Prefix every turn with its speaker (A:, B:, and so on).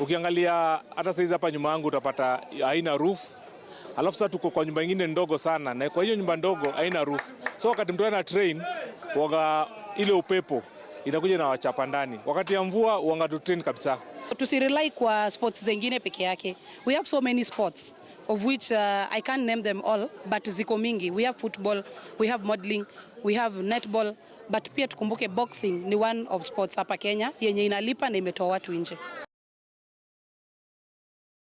A: Ukiangalia hata saizi hapa nyuma yangu utapata haina roof. Alafu sasa tuko kwa nyumba ingine ndogo sana, na kwa hiyo nyumba ndogo haina roof, so wakati mtu ana train waga ile upepo inakuja na wachapa ndani. Wakati ya mvua wanga tu train kabisa.
B: Tusirely kwa sports zengine peke yake. We have so many sports of which I can't name them all, but ziko mingi. We have football, we have modeling, we have netball, but pia tukumbuke boxing ni one of sports hapa Kenya yenye inalipa na imetoa watu nje.